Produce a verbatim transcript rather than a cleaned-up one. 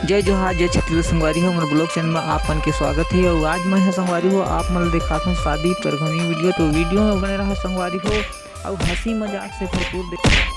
जय जोहार, जय छत्तीसगढ़ संगवारी हो, हमर vlog channel में आप मन के स्वागत हे। अउ आज मैं ह संगवारी हो, आप मन ल दिखात हूँ शादी परघौनी video। तो video में बने रहा संगवारी हो, अउ हंसी मजाक से भरपूर देख।